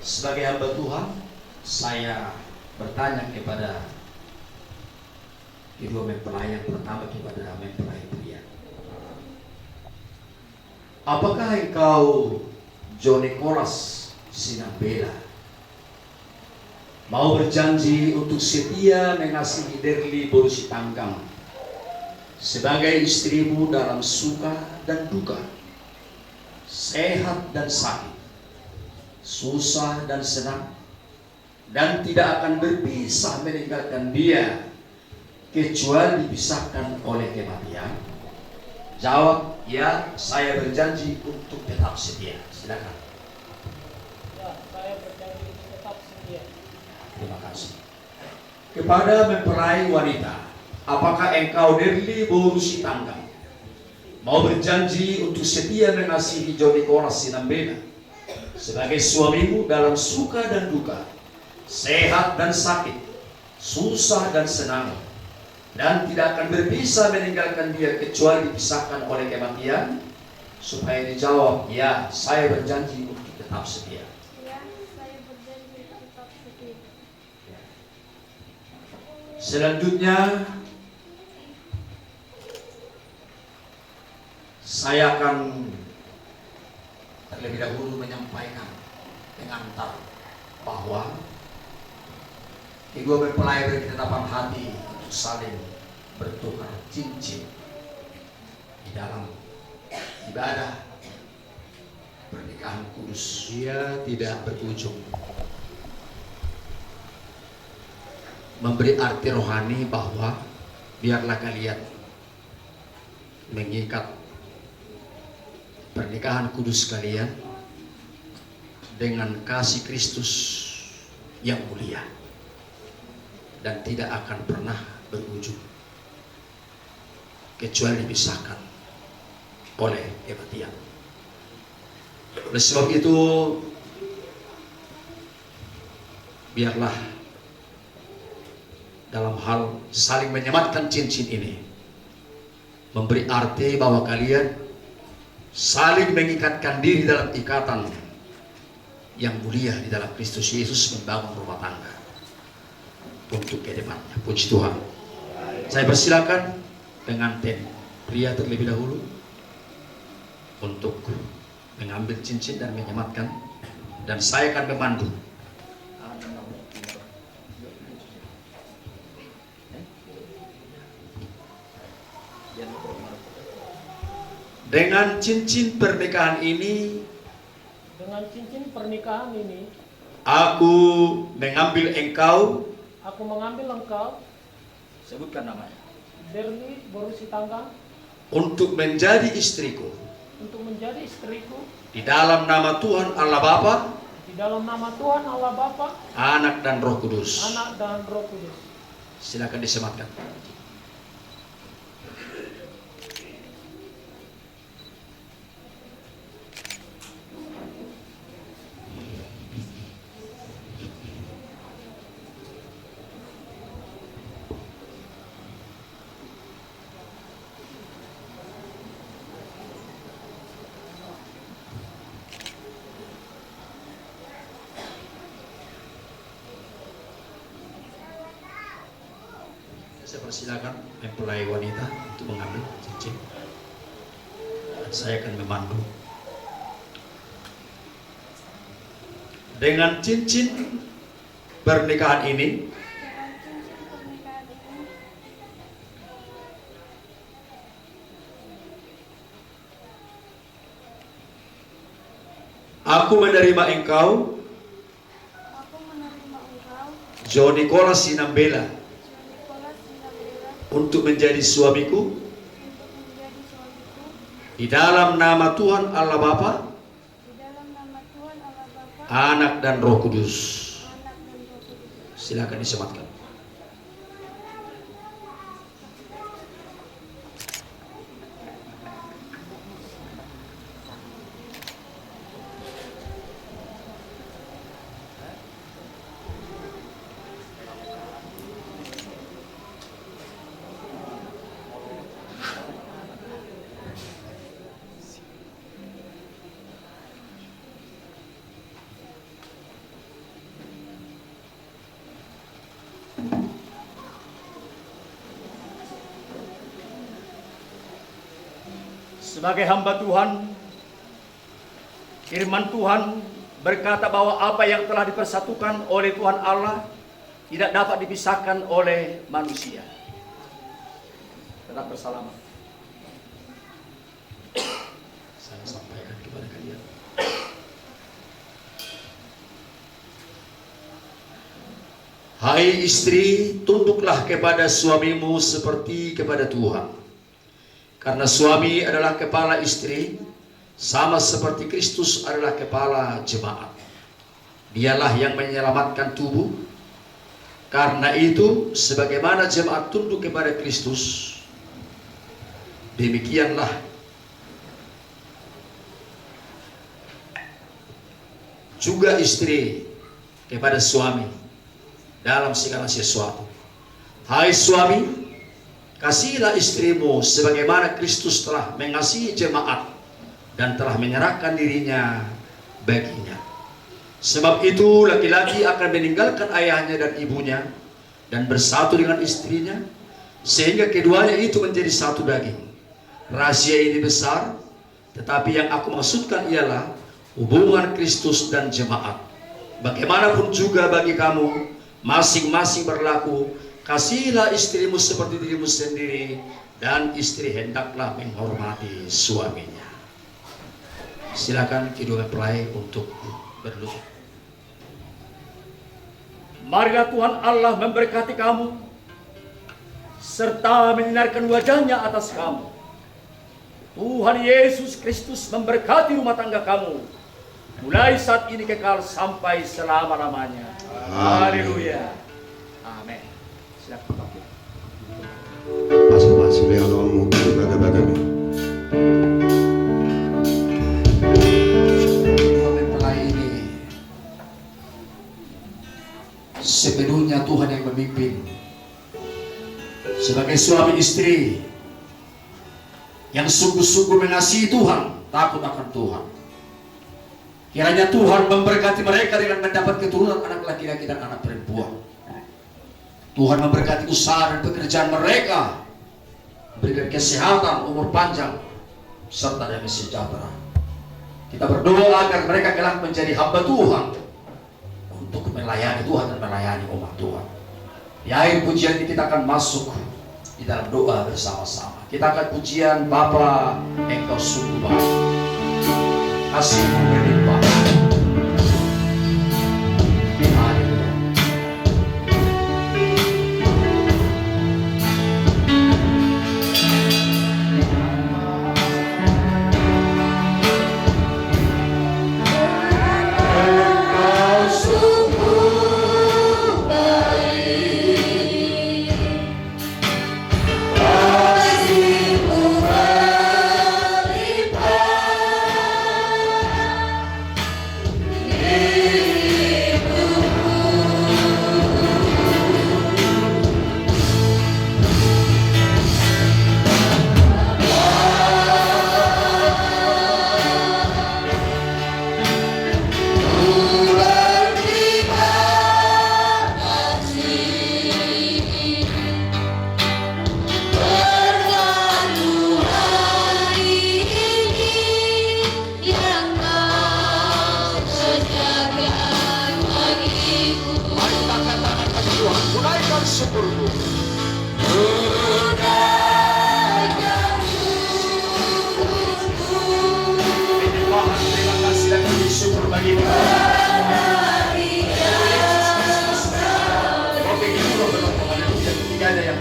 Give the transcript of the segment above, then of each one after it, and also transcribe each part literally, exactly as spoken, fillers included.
Sebagai hamba Tuhan, saya bertanya kepada kedua mempelai, yang pertama kepada mempelai pria. Apakah engkau, Jo Nikolas Sinambela, mau berjanji untuk setia mengasihi Derli boru Sitanggang sebagai istrimu dalam suka dan duka, sehat dan sakit, susah dan senang, dan tidak akan berpisah meninggalkan dia kecuali dipisahkan oleh kematian? Jawab, "Ya, saya berjanji untuk tetap setia." Silakan. Ya, saya berjanji untuk tetap setia. Terima kasih. Kepada mempelai wanita, apakah engkau, Derli boru Sitanggang, mau berjanji untuk setia mengasihi Jo Nikolas Sinambela sebagai suamimu dalam suka dan duka, sehat dan sakit, susah dan senang, dan tidak akan berpisah meninggalkan dia kecuali dipisahkan oleh kematian? Supaya dijawab, "Ya, saya berjanji untuk tetap setia." Ya, saya berjanji untuk tetap setia. Selanjutnya, saya akan terlebih dahulu menyampaikan pengantar bahwa kedua mempelai berketetapan hati untuk saling bertukar cincin di dalam ibadah pernikahan kudus. Dia tidak berujung. Memberi arti rohani bahwa biarlah kalian mengikat pernikahan kudus kalian dengan kasih Kristus yang mulia dan tidak akan pernah berujung kecuali dipisahkan oleh kematian. Oleh sebab itu, biarlah dalam hal saling menyematkan cincin ini memberi arti bahwa kalian saling mengikatkan diri dalam ikatan yang mulia di dalam Kristus Yesus, membangun rumah tangga untuk ke depannya. Puji Tuhan. Saya persilakan pengantin pria terlebih dahulu untuk mengambil cincin dan menyematkan, dan saya akan memandu. Dengan cincin pernikahan ini, dengan cincin pernikahan ini, aku mengambil engkau, aku mengambil engkau, sebutkan namanya, Derli boru Sitanggang, untuk menjadi istriku, untuk menjadi istriku, di dalam nama Tuhan Allah Bapa, di dalam nama Tuhan Allah Bapa, Anak dan Roh Kudus. Anak dan Roh Kudus. Silakan disematkan. Saya persilakan mempelai wanita untuk mengambil cincin. Dan saya akan memandu. Dengan cincin pernikahan ini, dengan cincin pernikahan ini, aku menerima engkau, aku menerima engkau, Jo Nikolas Sinambela, Jo Nikolas Sinambela, untuk menjadi suamiku, untuk menjadi suamiku, di dalam nama Tuhan Allah Bapa, di dalam nama Tuhan Allah Bapa, Anak dan Roh Kudus. Anak dan Roh Kudus. Silakan disematkan. Sebagai hamba Tuhan, firman Tuhan berkata bahwa apa yang telah dipersatukan oleh Tuhan Allah tidak dapat dipisahkan oleh manusia. Tetap bersalaman. Saya sampaikan kepada kalian. Hai istri, tunduklah kepada suamimu seperti kepada Tuhan. Karena suami adalah kepala istri, sama seperti Kristus adalah kepala jemaat. Dialah yang menyelamatkan tubuh. Karena itu, sebagaimana jemaat tunduk kepada Kristus, demikianlah juga istri kepada suami dalam segala sesuatu. Hai suami, kasihilah istrimu sebagaimana Kristus telah mengasihi jemaat dan telah menyerahkan dirinya baginya. Sebab itu, laki-laki akan meninggalkan ayahnya dan ibunya dan bersatu dengan istrinya, sehingga keduanya itu menjadi satu daging. Rahasia ini besar, tetapi yang aku maksudkan ialah hubungan Kristus dan jemaat. Bagaimanapun juga bagi kamu, masing-masing berlaku, kasihilah istrimu seperti dirimu sendiri, dan istri hendaklah menghormati suaminya. Silakan kedua mempelai untuk berlutut. Marilah Tuhan Allah memberkati kamu serta menyinarkan wajah-Nya atas kamu. Tuhan Yesus Kristus memberkati rumah tangga kamu, mulai saat ini kekal sampai selama-lamanya. Amin. Haleluya. Amin. Silakan, Pak. Masuk, Pak, sudah ngomong, kita baca, Pak. Dua mempelai ini sepenuhnya Tuhan yang memimpin. Sebagai suami istri yang sungguh-sungguh mengasihi Tuhan, takut akan Tuhan, kiranya Tuhan memberkati mereka dengan mendapat keturunan anak laki-laki dan anak perempuan. Tuhan memberkati usaha dan pekerjaan mereka, berikan kesehatan, umur panjang, serta damai sejahtera. Kita berdoa agar mereka kelak menjadi hamba Tuhan untuk melayani Tuhan dan melayani umat Tuhan. Di akhir pujian ini kita akan masuk di dalam doa bersama-sama. Kita angkat pujian, Bapa, Engkau sungguh baik. Kasih-Mu melimpah. Haleluya. Mari kita angkat tangan bagi Tuhan, tunaikan syukurmu. Terima kasih dan puji syukur bagi Tuhan. Oke, kita berdoa. Haleluya, ketiganya yang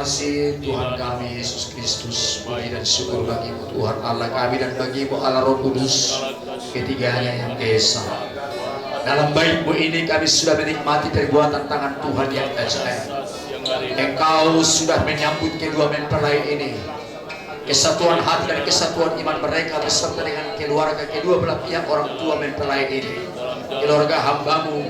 Kasih Tuhan kami Yesus Kristus, puji dan syukur bagi-Mu Tuhan Allah kami dan bagi-Mu Allah Roh Kudus, ketiganya yang esa. Dalam baik-Mu ini kami sudah menikmati perbuatan tangan Tuhan yang ajaib. Engkau sudah menyambut kedua mempelai ini. Kesatuan hati dan kesatuan iman mereka beserta dengan keluarga kedua belah pihak orang tua mempelai ini. Keluarga hamba-Mu,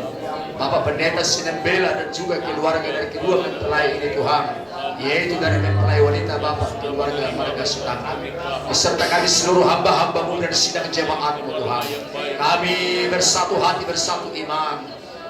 Bapak Pendeta Sinambela dan juga keluarga dari kedua mempelai ini, Tuhan. Yaitu dari mempelai wanita, Bapak, keluarga marga Sitanggang. Beserta kami seluruh hamba-hamba-Mu dan sidang jemaat-Mu, Tuhan. Kami bersatu hati, bersatu iman.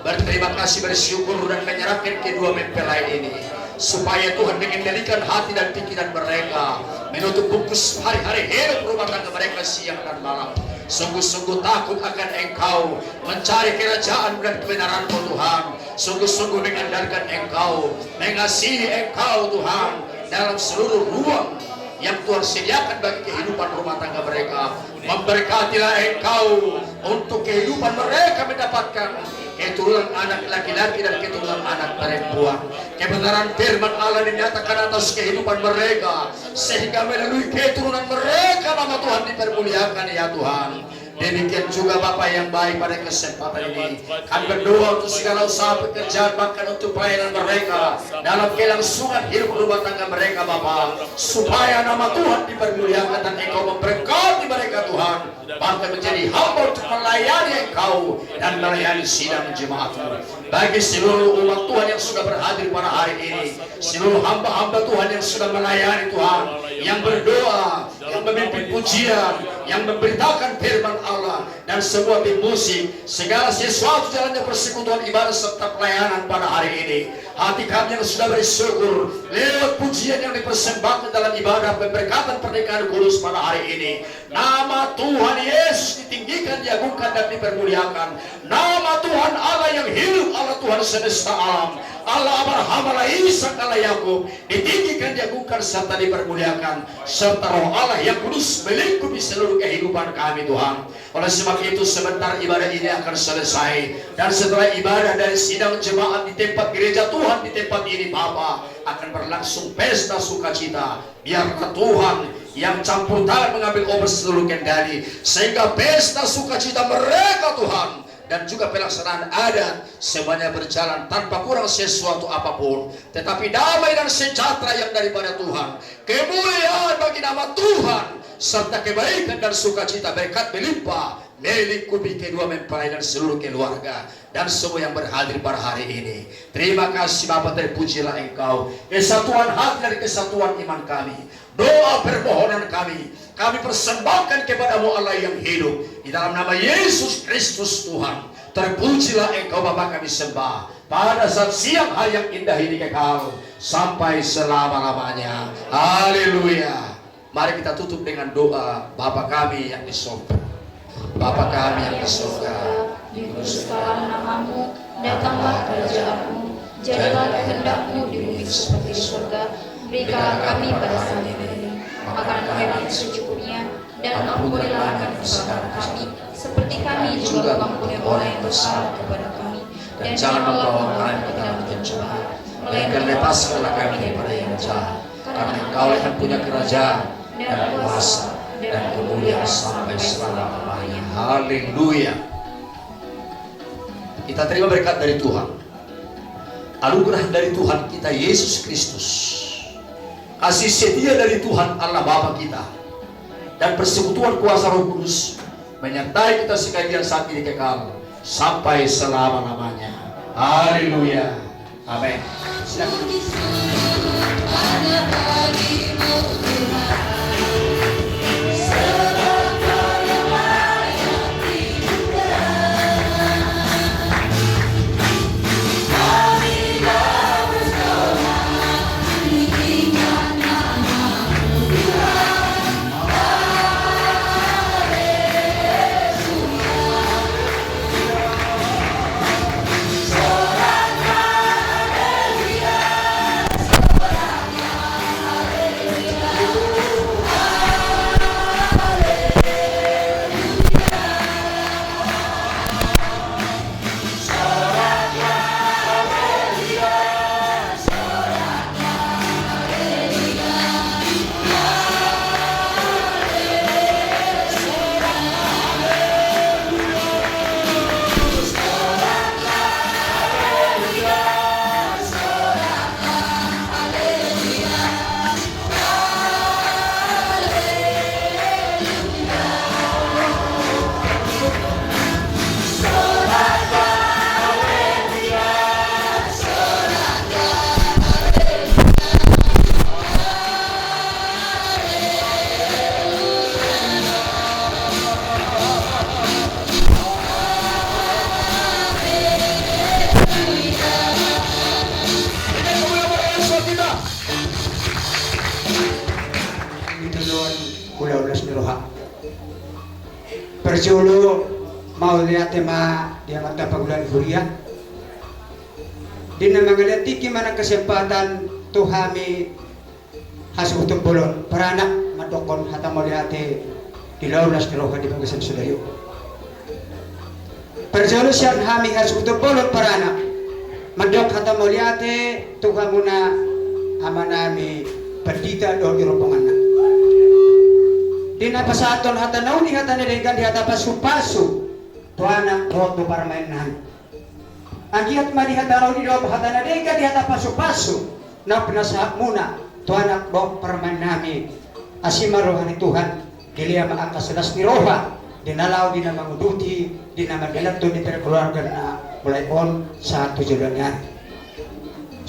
Berterima kasih, bersyukur, dan menyerahkan kedua mempelai ini. Supaya Tuhan mengendalikan hati dan pikiran mereka. Menutup bungkus hari-hari hidup rumah tangga mereka siang dan malam. Sungguh-sungguh takut akan Engkau. Mencari kerajaan dan kebenaran-Mu, Tuhan. Sungguh-sungguh mengandalkan Engkau. Mengasihi Engkau, Tuhan. Dalam seluruh ruang yang Tuhan sediakan bagi kehidupan rumah tangga mereka. Memberkatilah Engkau untuk kehidupan mereka mendapatkan keturunan anak laki-laki dan keturunan anak perempuan. Kebenaran firman Allah dinyatakan atas kehidupan mereka, sehingga melalui keturunan mereka nama Tuhan dipermuliakan, ya Tuhan. Demikian juga Bapa yang baik, pada kesempatan ini kami berdoa untuk segala usaha pekerjaan, bahkan untuk pelayanan mereka dalam kelangsungan hidup rumah tangga mereka, Bapa, supaya nama Tuhan dipermuliakan dan Engkau memberkati mereka, Tuhan, bahkan menjadi hamba untuk melayani Engkau dan melayani sidang jemaat-Mu. Bagi seluruh umat Tuhan yang sudah berhadir pada hari ini, seluruh hamba-hamba Tuhan yang sudah melayani, Tuhan, yang berdoa, yang memimpin pujian, yang memberitakan firman Allah, dan semua tim musik, segala sesuatu jalannya persekutuan ibadah serta pelayanan pada hari ini. Hati kami yang sudah bersyukur lewat pujian yang dipersembahkan dalam ibadah pemberkatan pernikahan kudus pada hari ini. Nama Tuhan Yesus ditinggikan, diagungkan, dan dipermuliakan. Nama Tuhan Allah yang hidup, Allah Tuhan semesta alam, Allah Abraham, Allah Ishak, Allah Yakub, ditinggikan, diagungkan, serta dipermuliakan, serta Roh Allah yang Kudus melingkupi seluruh kehidupan kami, Tuhan. Oleh sebab itu, sebentar ibadah ini akan selesai, dan setelah ibadah dari sidang jemaat di tempat gereja Tuhan di tempat ini, Bapa, akan berlangsung pesta sukacita. Biarlah Tuhan yang campur tangan mengambil obat seluruh kendali, sehingga pesta sukacita mereka, Tuhan, dan juga pelaksanaan adat, semuanya berjalan tanpa kurang sesuatu apapun. Tetapi damai dan sejahtera yang daripada Tuhan, kemuliaan bagi nama Tuhan, serta kebaikan dan sukacita berkat melimpah melingkupi kedua mempelai dan seluruh keluarga dan semua yang berhadir pada hari ini. Terima kasih, Bapa, terpujilah Engkau. Kesatuan hati dan kesatuan iman kami, doa permohonan kami, kami persembahkan kepada-Mu, Allah yang hidup, di dalam nama Yesus Kristus, Tuhan. Terpujilah Engkau, Bapa, kami sembah pada saat siang hari yang indah ini kekal sampai selama-lamanya. Haleluya. Mari kita tutup dengan doa. Bapa kami yang di sorga. Bapa kami yang di sorga, dikuduskanlah nama-Mu, datanglah kerajaan-Mu, jadilah kehendak-Mu di bumi seperti di sorga. Berikanlah kami pada saat ini makanan kami yang secukupnya, dan ampunilah akan kesalahan kami, seperti kami juga mengampuni orang yang bersalah kepada kami. Dan janganlah membawa kami ke dalam pencobaan, melainkan lepaskanlah kami daripada yang jahat. Karena Engkau yang punya kerajaan dan kuasa dan kemuliaan sampai selama-lamanya. Haleluya. Kita terima berkat dari Tuhan. Anugerah dari Tuhan kita Yesus Kristus, kasih setia dari Tuhan Allah Bapa kita, dan persekutuan kuasa Roh Kudus menyertai kita sekalian saat ini kekal sampai selama-lamanya. Haleluya. Amin. Silakan. Jolo mauliate ma di amanta pangula ni huria. Di na mangalean tingki manang kesempatan tu hami hasuhuton bolon paranak mandokkon hata mauliate di laho las ni roha di bagasan sadari on. Parjolo sian hami hasuhuton bolon paranak mandok hata mauliate tu hamuna amanami pandita dohot di rombonganna. Di na pasahathon hata na uli, hata na denggan, di hata pasupasu tu anak dohot tu parumaennami. Anggiat ma di hata na uli dohot hata na denggan, di hata pasupasu na pinasahatmuna tu anak dohot parumaennami. Asi ma roha ni Tuhan, dilea ma angka las ni roha di na laho, di na manguduti, di na mandalanhon di parkeluargaanna mulai on sahat tu joloan ni ari.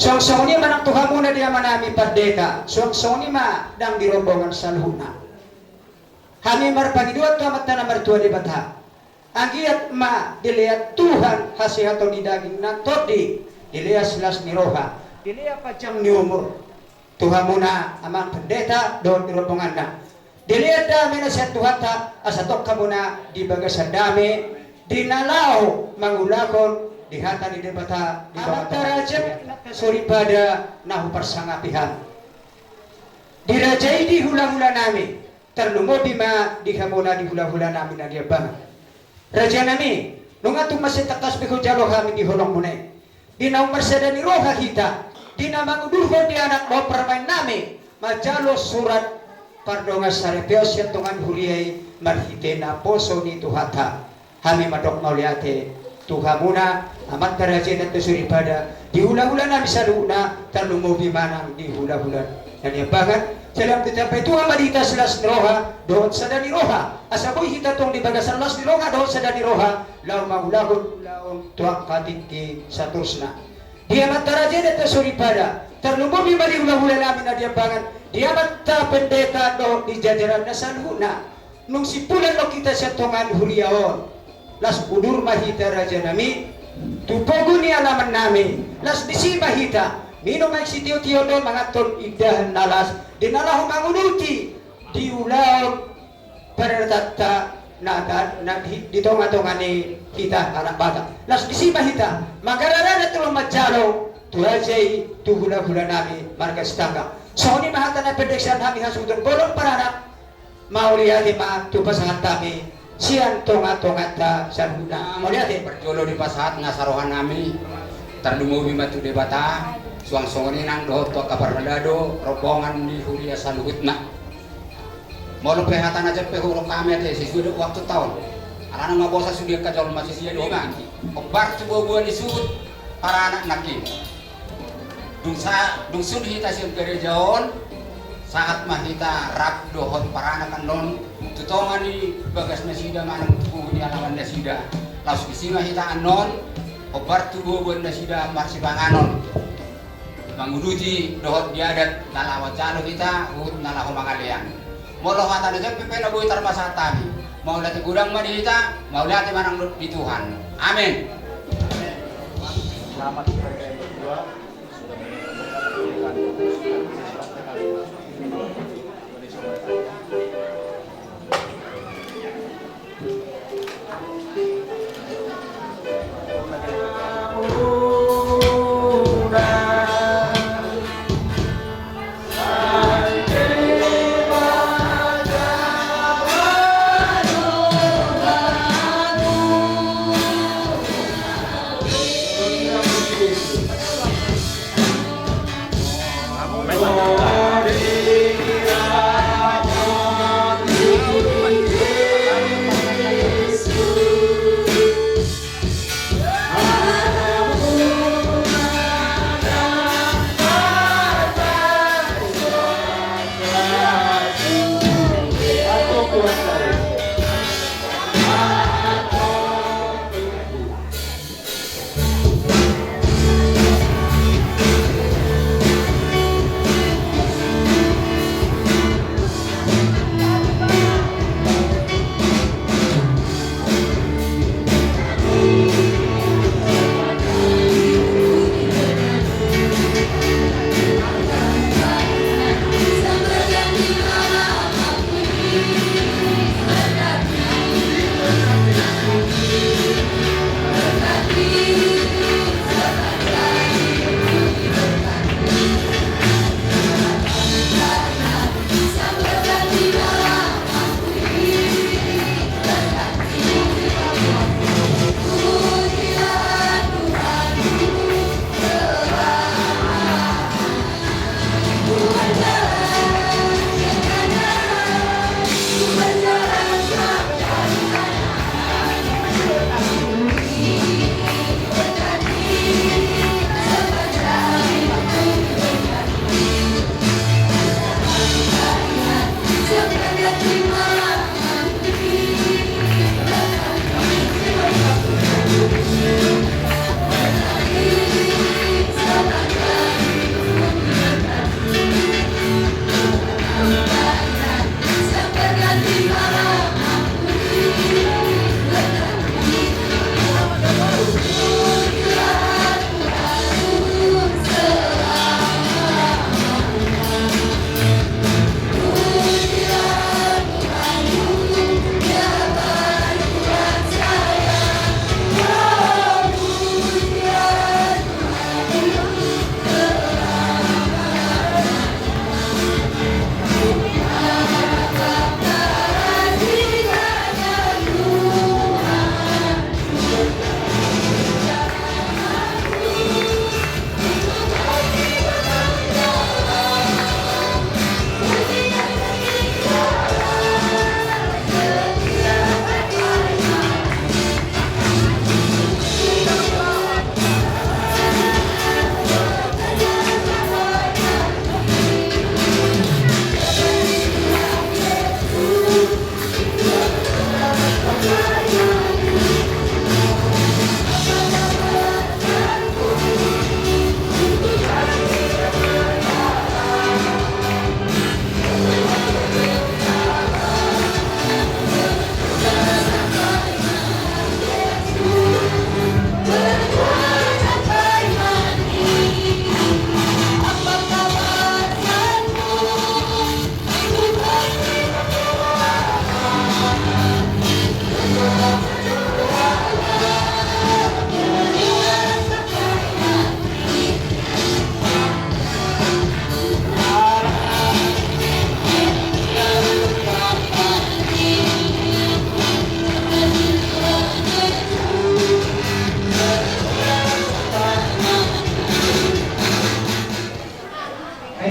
Suang songon i ma nang tu hamuna di amanami pandita, suang songon i ma nang di rombongan saluhutna. Hami marpangidoan tu Amanta na martua Debata, anggiat ma dilea Tuhan hasehaton ni daging nang tondi, dilea silas ni roha, dilea panjang ni umur tu hamuna amang pandita dohot di rombonganna. Dilea dame na sian Tuhanta, asa tongtong hamuna di bagasan dame di na laho mangulahon di hata ni Debata, di Amanta raja na soripada na huparsangapi hami. Di raja i di hulahulanami, tarlumobi ma di hamuna di hulahulanami na di abangan. Rajanami, nunga tung mansai tangkas be hujalo hami di holongmuna i. Di na ummarsada ni roha hita, di na mangudurhon di anak dohot parumaennami manjalo surat pardongansaripeon sian tonga ni huria i marhite naposo ni Tuhanta. Hami mandok mauliate tu hamuna amanta raja i na soripada, di hulahulanami saluhutna, tarlumobi ma nang di hulahula na di abangan. Sai lam ditambai Tuhan ma di hita silas ni roha dohot sada ni roha, asa boi hita tong di bagasan las ni roha dohot sada ni roha laho mangulahon ulaon tu angka tingki saterusna. Di amanta raja i na soripada, tarlumobi ma di hulahulanami na di abangan, di amanta pandita dohot di jajaranna saluhutna. Nunga simpulan do hita sian tonga ni huria on. Las udur ma hita rajanami tu pogu ni alamannami. Las disi ma hita minum aek sitiotio dohot manganhon indahan na las di na laho manguduti di ulaon paradatonta na, na, na di, di tongatonga ni hita halak Batak. Las disi ma hita mangararadat tu laho manjalo tu raja i tu hulahulanami marga Sitanggang. Songon i ma hata na pendek sian hami hasuhuton bolon paranak. Mauliate ma tu pasahat hami sian tongatonganta saluhutna. Mauliate. Parjolo dipasahat na sarohanami, tarlumobi ma tu Debata, suang songon i nang dohot tu angka parhalado rombongan ni huria saluhutna. Molo pe hata na jempek hurang hami ate, sesuai do waktu taon. Alana mabosa sude angka jolma, sesuai do ma. Hombar tu boaboa ni suhut paranak nangkin. Dung sa, dung sun hita sian gareja on, sahat ma hita rap dohot paranak annon tu tonga ni bagasnasida manang tu pogu ni alamannasida. Laos disi ma hita annon hombar tu boaboannasida marsipanganon, manguduti dohot di adat na laho manjalo hita huhut na laho mangalean. Molo hata na jempek pe na boi tarpasahat hami, mauliate godang ma di hita, mauliate ma nang di Tuhan. Amen. Selamat sebagai berdua.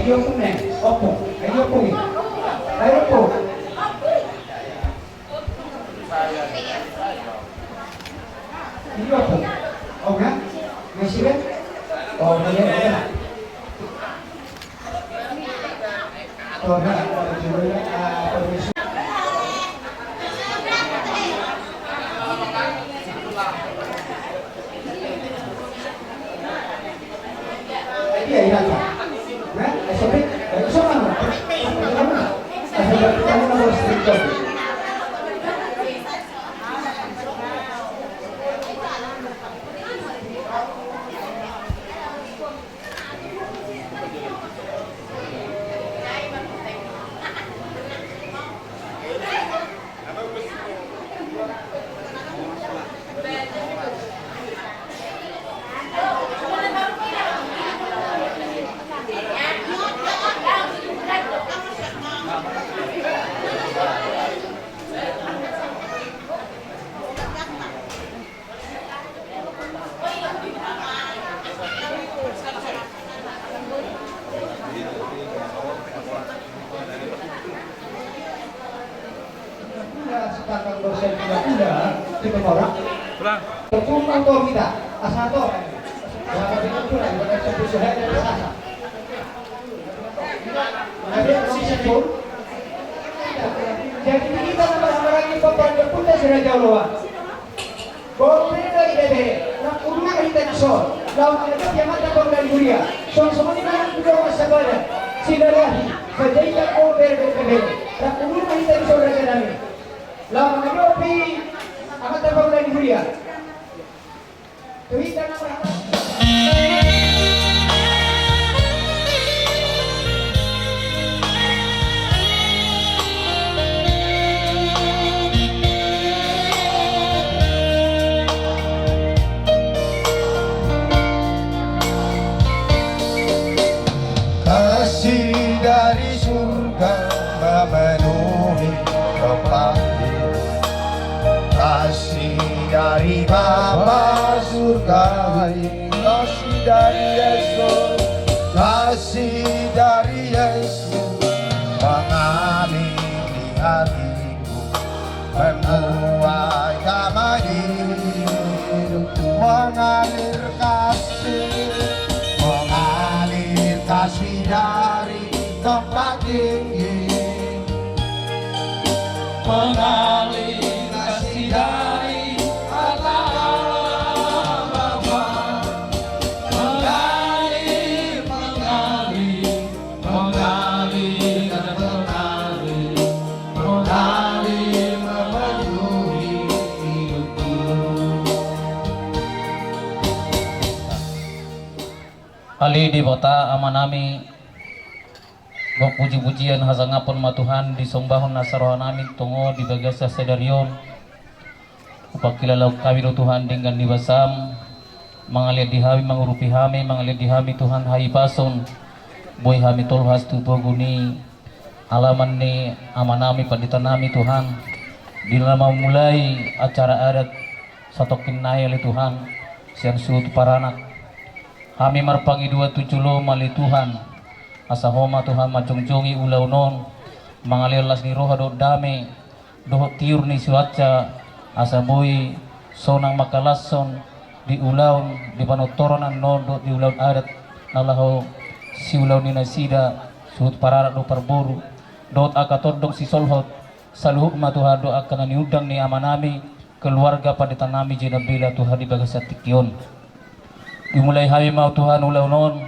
Ompung ne, ompung. Ayo ompung. Ayo ompung. Ini ompung. Oh, enggak? Masih, kan? Oh, iya, iya. Ulang. Jadi, di hita na marhahamaranggi, Ompunta si Raja Oloan. Boru Bere do i, Bere. Rap udur ma hita dison, laho mangadopi amanta pangula ni huria. Songon i ma nang tu dongan sapadan, Silalahi Panjaitan, Boru Bere do i, Bere. Rap udur ma hita dison, raja nami, laho mangadopi amanta pangula ni huria. Tu hita na marhahamaranggi. Kasih dari surga memenuhi tempat ini. Kasih dari Bapa surga ini. Kasih dari Yesus, kasih dari Yesus mengalir di hatiku, membuat damai hidupku. Mengalir kasih, mengalir kasih dari tempat tinggi. Mengalir kasih dari Allah Bapa. Mengalir, mengalir, mengalir, dan mengalir, mengalir memenuhi hidupku. Ale Debata Amanami, gok puji-pujian hasangapon ma Tuhan, disombahon nasa rohanami tongon di bagasan sadari on. Hupangkilalahon hami do Tuhan denggan ni basam, mangalean di hami, mangurupi hami, mangalean di hami Tuhan hahipason, boi hami tolhas tu pogu ni alaman ni amanami panditanami Tuhan, di na mamulai acara adat satongkin nai ale Tuhan, sian suhut paranak. Hami marpangidoan tu jolom ale Tuhan, asa Ho ma Tuhan manjongjongi ulaon on, mangalean las ni roha dohot dame, dohot tiur ni suansa, asa boi sonang mangkalashon di ulaon, di panortoron annon dohot di ulaon adat na laho siulaon ni nasida, suhut paranak dohot parboru, dohot angka tondong sisolhot, saluhut ma Tuhan dohot angka na niundang ni amanami, keluarga panditanami Jinambela Tuhan di bagasan tingki on. Dimulai hami ma Tuhan ulaon on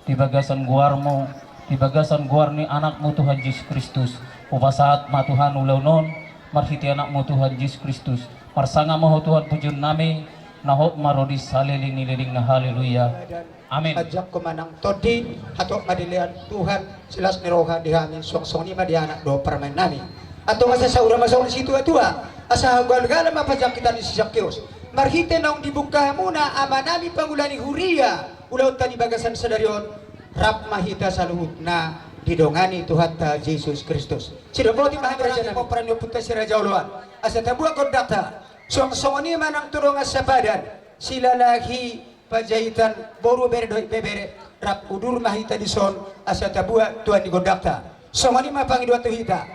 di bagasan goarmu, di bagasan goar ni anakmu Tuhan Jesus Kristus. Hupasahat ma Tuhan ulaon on marhite anakmu Tuhan Jesus Kristus. Marsangap ma Ho Tuhan pujionnami, na hot ma ro di saleleng ni lelengna. Haleluya. Amin. Ajak ko manang tondi, hatop ma dilean Tuhan silas ni roha di hami, suang songon i ma di anak dohot parumaennami. Antong asa saur ma songon situa-tua, asa hagalugaluan ma panjangkitan ni si Sakeus. Marhite naung dibuka hamuna amanami pangula ni huria, ulaonta di bagasan sadari on, rap ma hita saluhutna didongani Tuhanta Jesus Kristus. Sidapoti ma hami raja nami, pomparan ni ompunta si Raja Oloan, asa tabuat gondangta, suang songon i ma nang tu dongan sapadan, Silalahi Panjaitan boru, bere dohot ibebere, rap udur ma hita dison asa tabuat tua ni gondangta. Songon i ma pangidoan tu hita.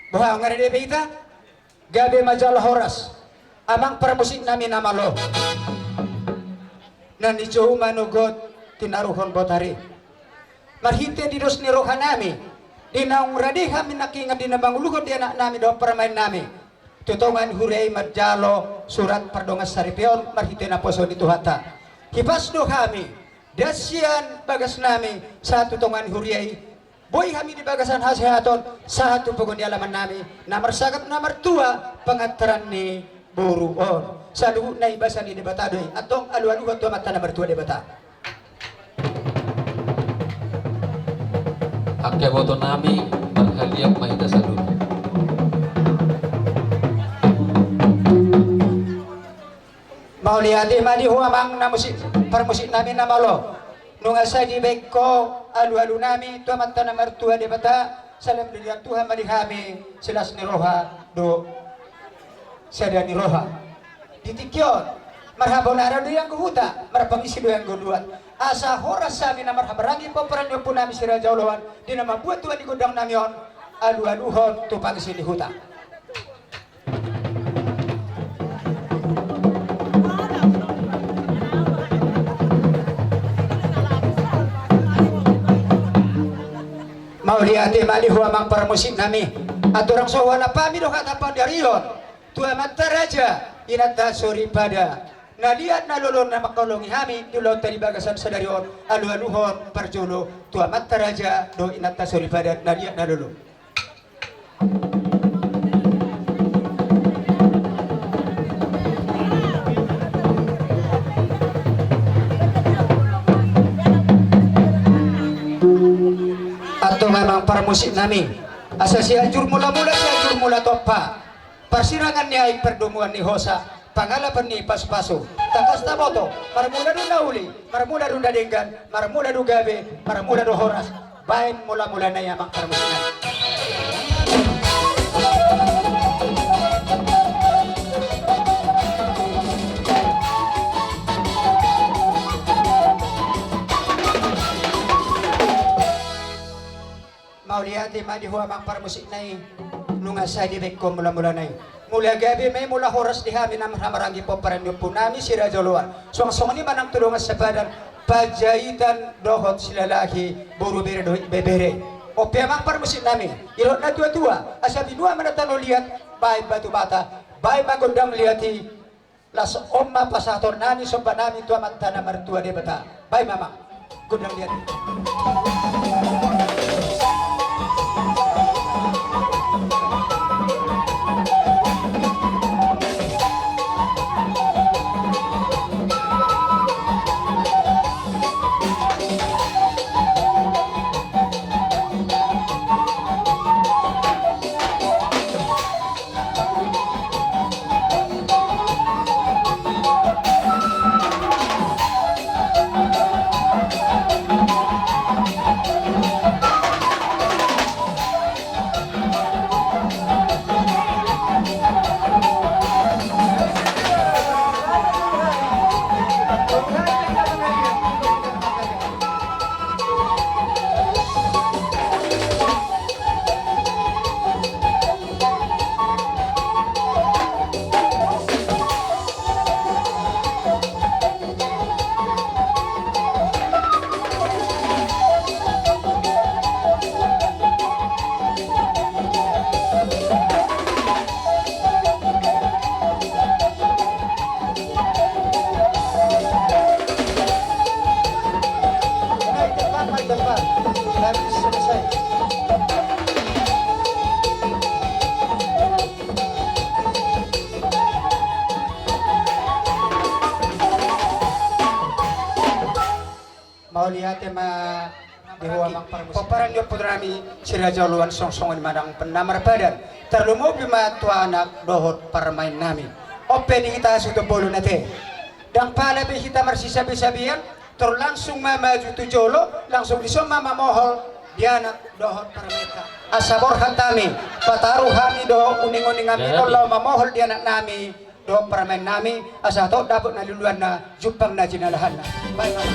Boha, nunga rade be hita? Gabe ma jala horas, amang parmusik nami na malo. Na nijou manogot tinaruhon botari. Marhite di dos ni roha nami, di naung rade hami nangkiningan di na manguluhon di anak nami dohot parumaen nami, tu tonga ni huria i manjalo surat pardongansaripeon marhite naposo ni Tuhanta. Hipas do hami, das sian bagas nami sahat tu tonga ni huria i. Boi hami di bagasan hasehaton sahat tu pogu ni alaman nami, na marsangap na martua pangantaran ni boru on. Saluhutna i basa ni Debata do i, antong alualuhon tu Amanta na martua Debata. Angka iboto nami, marhaliang ma hita saluhutna. Mauliate ma di ho amang na musik, parmusik nami na malo. Nunga sai dibaen ho alualu nami tu Amanta na martua Debata, sai lam dilehon Tuhan ma di hami silas ni roha dohot sada ni roha. Di tingki on, marhabonaran do i anggo huta, marpangisi do i anggo luat. Asa horas hami na marhahamaranggi pomparan ni ompu nami Si Raja Oloan, di na mambuat tua ni gondang nami on, alualuhon tu pangisi ni huta. Mauliate ma di ho amang parmusik nami. Andorang so hualap hami do hata pandarion tu amanta raja, inanta soripada, na liat na lolo na mangkaholongi hami di ulaonta di bagasan sadari on, alualuhon parjolo tu amanta raja dohot inanta soripada na liat na lolo. Antong amang parmusik nami, asa Sianjur Mulamula, Sianjur Mulatompa, parsirangan ni aek, pardomuan ni hosa, pangalapan ni pasupasu. Tangkas taboto, marmula do na uli, marmula do na denggan, marmula do gabe, marmula do horas. Baen mulamulana i amang parmusik nami. Mauliate ma di ho amang parmusik nami, nunga sai dibaen ho mulamulana i. Mula gabe ma i, mula horas di hami na marhahamaranggi pomparan ni ompu nami Si Raja Oloan. Suang songon i ma nang tu dongan sapadan, Panjaitan dohot Silalahi, boru, bere dohot ibebere. On pe amang parmusik nami, didok natuatua, asa binuat ma na tano liat, baen batu bata, baen ma gondang liat i. Laos on ma pasahaton nami somba nami tu Amanta na martua Debata. Baen ma amang gondang liat i. Mauliate ma di ho amang parmusik. Pomparan ni ompu nami Si Raja Oloan, suang songon i ma nang pe na marpadan. Tarlumobi ma tu anak dohot parumaen nami. On pe di hita hasuhuton bolon ate, ndang pala be hita marsisabesabean, tor langsung ma maju tu jolo, langsung dison ma mamohol di anak dohot parumaenta. Asa borhat hami, pataru hami do uninguningan nami on laho mamohol di anak nami dohot parumaen nami, asa tong dapot na luluanna, jumpang na jinalahanna. Baik, Mas.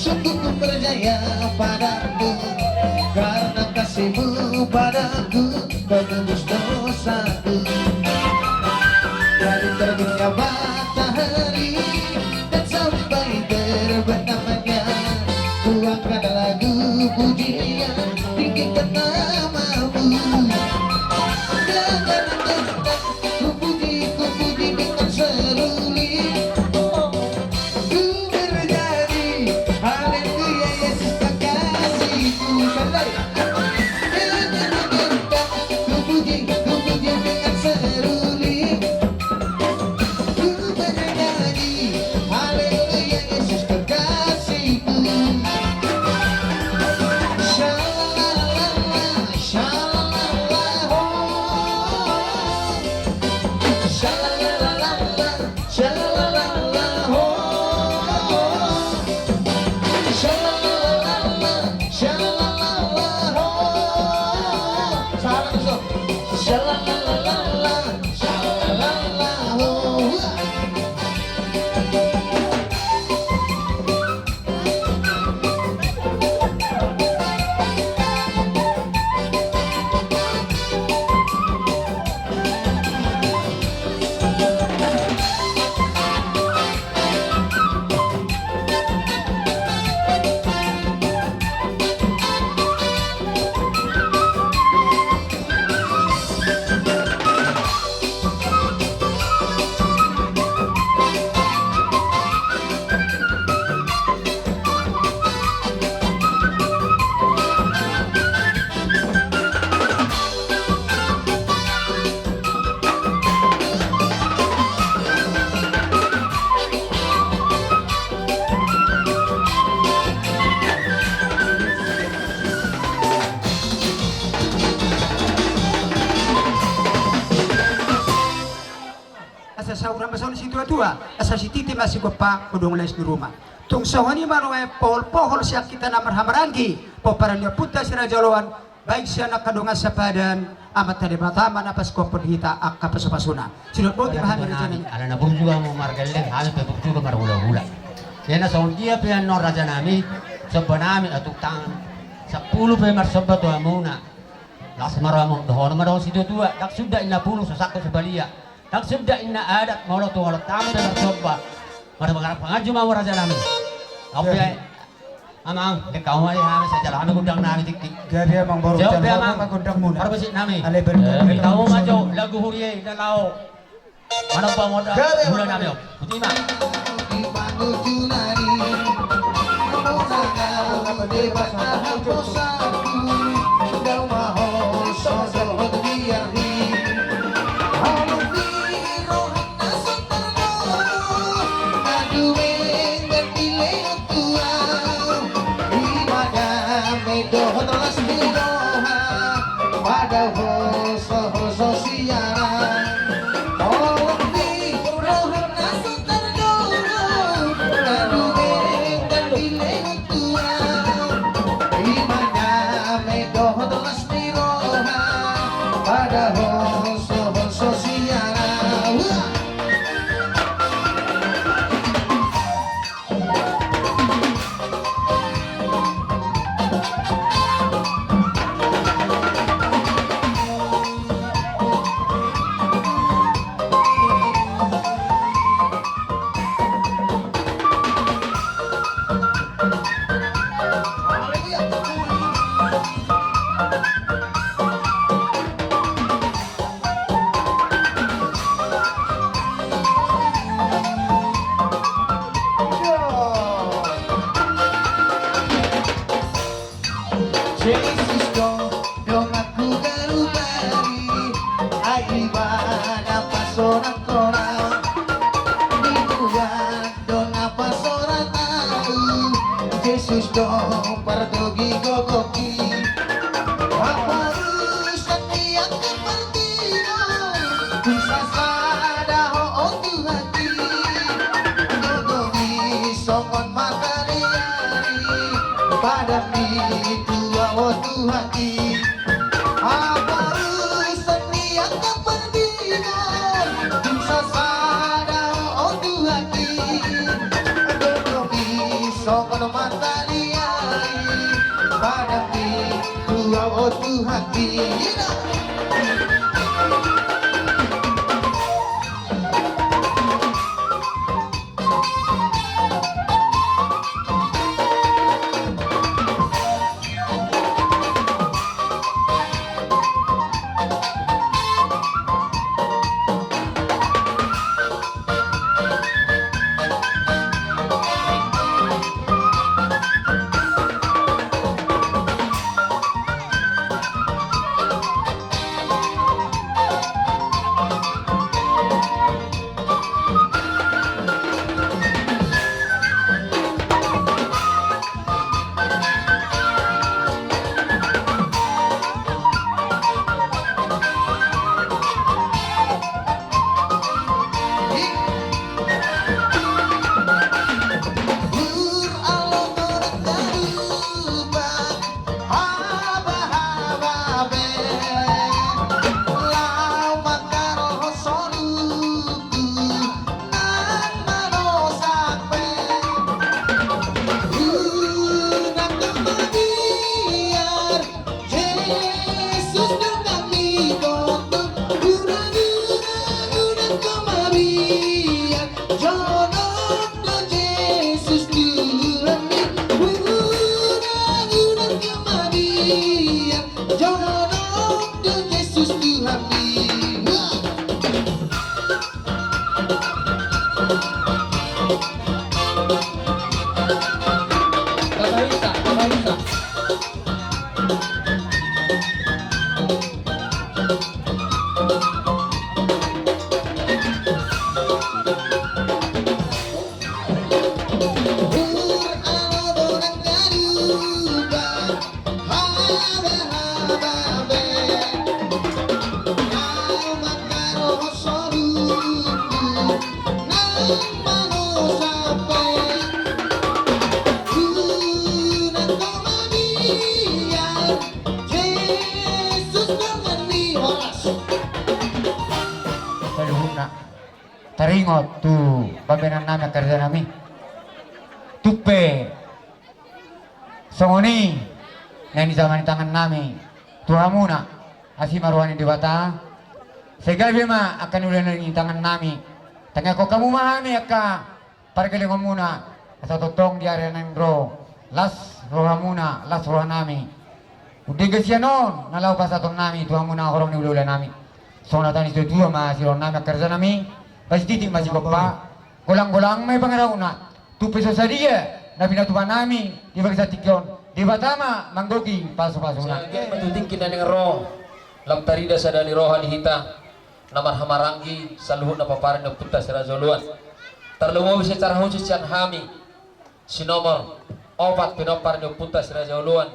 Sungguh kau percaya padaku, karena kasihmu padaku, kau tebus dosaku. Dari terbitnya matahari dan sampai terbenamnya, ku akan lagu pujian tinggikan namamu. Dengan tentang ku puji, ku puji dengan seruling. Ku bernyanyi, haleluya, Yesus kekasihku. Sadari. Dengan tentang ku puji, ku puji dengan seruling. Ku bernyanyi, haleluya, Yesus kekasihku. Sha-la-la-la-la, sha-la-la-la-ho. Sha-la-la-la-la, sha-la-la-la-la-ho. Sha-la-la-la-la, sha-la-la-la-la-ho. Sahala, Bos. Sha-la-la-la-la-la, sha-la-la-la-ho. Asa saur ma songon situatua, asa sititi ma sigompa, godang lais ni ruma. Tung songon i ma nuaeng pohol-pohol sian hita na marhahamaranggi, pomparan ni ompunta si Raja Oloan, baik sian angka dongan sapadan, Amanta Debata ma na pasupasuhon hita angka pasupasuna. Sidok boti ma hami, raja nami. Ala na burju hamu margelleng, hami pe burju do marhulahula. Ia na songon dia pe annon, raja nami, somba nami atuk tangan sampulu pe marsomba tu hamuna. Las ma rohamuna, dohonon ma dohot situatua, ndang suda inna pulu so sangkut so balia. Ndang suda inna adat, molo tu holong tangan pe marsomba. Marhahamaranggi panganju ma hamu, raja nami. Au pe, amang, dengka hamu ma di hami, sai jalo hami gondang nami tingki. Gabe, amang boru, jalo hamu ma gondangmuna. Parbisik nami. Alai berdua. Dengka hamu ma jo lagu huria i na laho manomba mula nami on. Botima. Terus do pardogi gogoki. Haporusan ni angka partingol, tung sasada ho, o Tuhanki. Gogomi songon mata ni ari, padam ni tua, o Tuhanki. Haporusan ni angka partingol, tung sasada ho, o Tuhanki. Gogomi songon mata ni ari, padam ni tua, o Tuhanki. Saluhutna taringot tu pambahenan nami, angka raja nami. Tung pe songon i na nijama ni tangan nami tu hamuna, asi ma roha ni Debata. Sai gabe ma angka na niula ni tangan nami. Tangiangkon hamu ma hami angka pargellengonmuna, asa tongtong di ari na naeng ro las rohamuna, las roha nami. Undenggan sian on na laho pasahaton nami tu hamuna horong ni hulahula nami. Songon hata ni situatua ma siroha nami, angka raja nami. Pasititik ma sigompa, golanggolang ma i pangarahutna. Tung pe so sadia na pinatupa nami di bagasan tingki on, Debata ma manggohi pasupasuna. Sai anggiat ma tu tingki na naeng ro, lam tarida sada ni roha di hita na marhahamaranggi saluhutna pomparan ni Ompunta Si Raja Oloan. Tarlumobi secara khusus sian hami si nomor opat pinompar ni Ompunta Si Raja Oloan,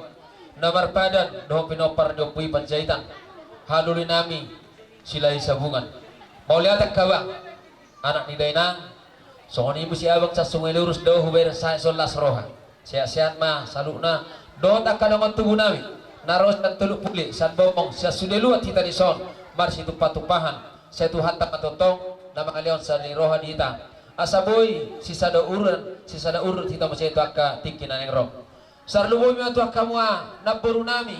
na marpadan dohot pinompar ni Ompu i Panjaitan, halului nami Silahi Sabungan. Mauliate angka abang, anak ni dainang. Songon i muse abang, sai sunge lurus do hubereng sahat songon las roha. Sehat-sehat ma saluhutna dohot angka dongan tubu nami na ro sian Toluk Puli, sian Bombong, sian sude luat hita dison marsitumpahtumpahan. Sai Tuhanta ma tongtong na mangalehon sada ni roha di hita, asa boi sisada uruan, sisada urut hita muse tu angka tingki na naeng ro. Tarlumobi ma tu angka hamu namboru nami